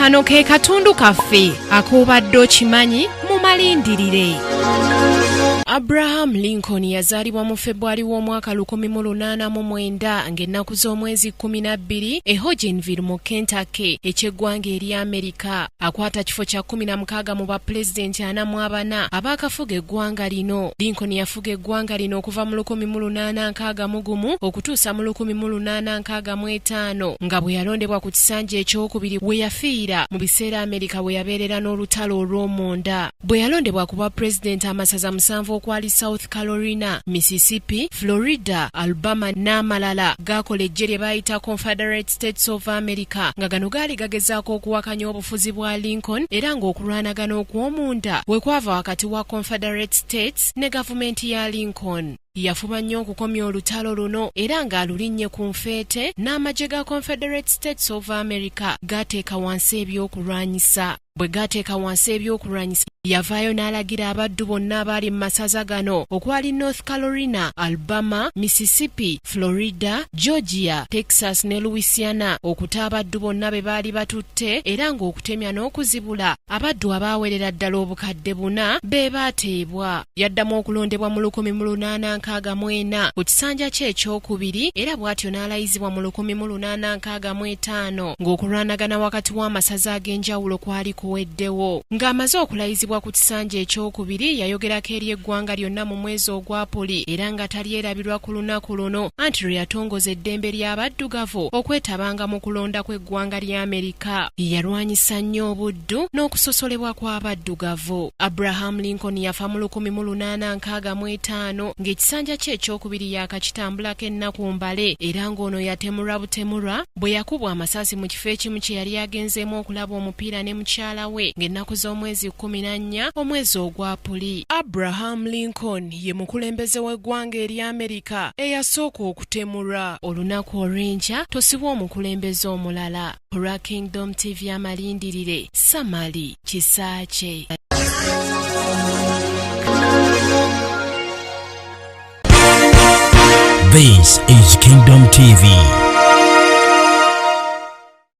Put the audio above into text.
Kano ke katundu kaffe ak'obadde okimanyi mu malindirire. Abraham Lincoln yazaalibwa mu Febwali w'omwaka 1809 ng'ennaku z'omwezi 12 e Hodgenville mu Kentucky eky'eggwanga erya Amerika. Akwata kifo kya 16 mu bapulezidenti 44 abaakafuga eggwanga lino. Lincoln yafuga eggwanga lino okuva mu 1861 okutuusa mu 1865 nga bwe yalondebwa ku kisanja ekyokubiri we yafiira mu biseera Amerika we yabeerera n'olutalo olw'omunda. Bwe yalondebwa ku bwa pulezidenti amasaza musanvu okwali South Carolina, Mississippi, Florida, Alabama n'amalala gaakola eggye lye baayita Confederate States of America nga gano gaali gagezaako okuwakanya obufuzi bwa Lincoln era ng'okulwanagana okw'omunda we kwava wakati wa Confederate States ne gavumenti ya Lincoln. Yafuba nnyo okukomya olutalo luno era ng'alulinnye ku nfeete n'amagye ga Confederate States of America gaateeka wansi ebyokulwanyisa. Bwe gaateeka wansi ebyokulwanyisa yavaayo n'alagira abaddu bonna abaali mu masaza gano okwali North Carolina, Alabama, Mississippi, Florida, Georgia, Texas ne Louisiana okuta abaddu bonna be baali batutte era ng'okutemya n'okuzibula abaddu abaawerera ddala 4000 be baateebwa. Yaddamu okulondebwa mu 1864 ku kisanja kye ekyokubiri era bw'atyo n'alayizibwa mu 1865 ng'okulwanagana wakati w'amasaza ag'enjawulo kwali kuweddewo. Ng'amaze okulayizibwa ku kisanja ekyokubiri yayogerako eri eggwanga lyonna mu mwezi ogw'Apuli era nga talyerabirwa ku lunaku luno anti lwe yatongoza eddembe ly'abaddugavu okwetabanga mu kulonda kw'eggwanga lya Amerika. Yalwanyisa nnyo obuddu n'okusosolebwa kw'abaddugavu. Abraham Lincoln yafa mu 1865 ng'ekisanja kye ekyokubiri yaakakitambulako ennaku mbale era ng'ono yatemulwa butemulwa bwe yakubwa amasasi mu kifo ekimu kye yali agenzeemu okulaba omupiira ne mukyala we ng'ennaku z'omwezi 14 omwezi ogw'Apuli. Abraham Lincoln ye mukulembeze w'eggwanga erya Amerika eyasooka okutemulwa. Olunaku olw'enkya tosibwa omukulembeze omulala. Olwa Kingdom TV amalindirire, Samali Kisaakye. This is Kingdom TV.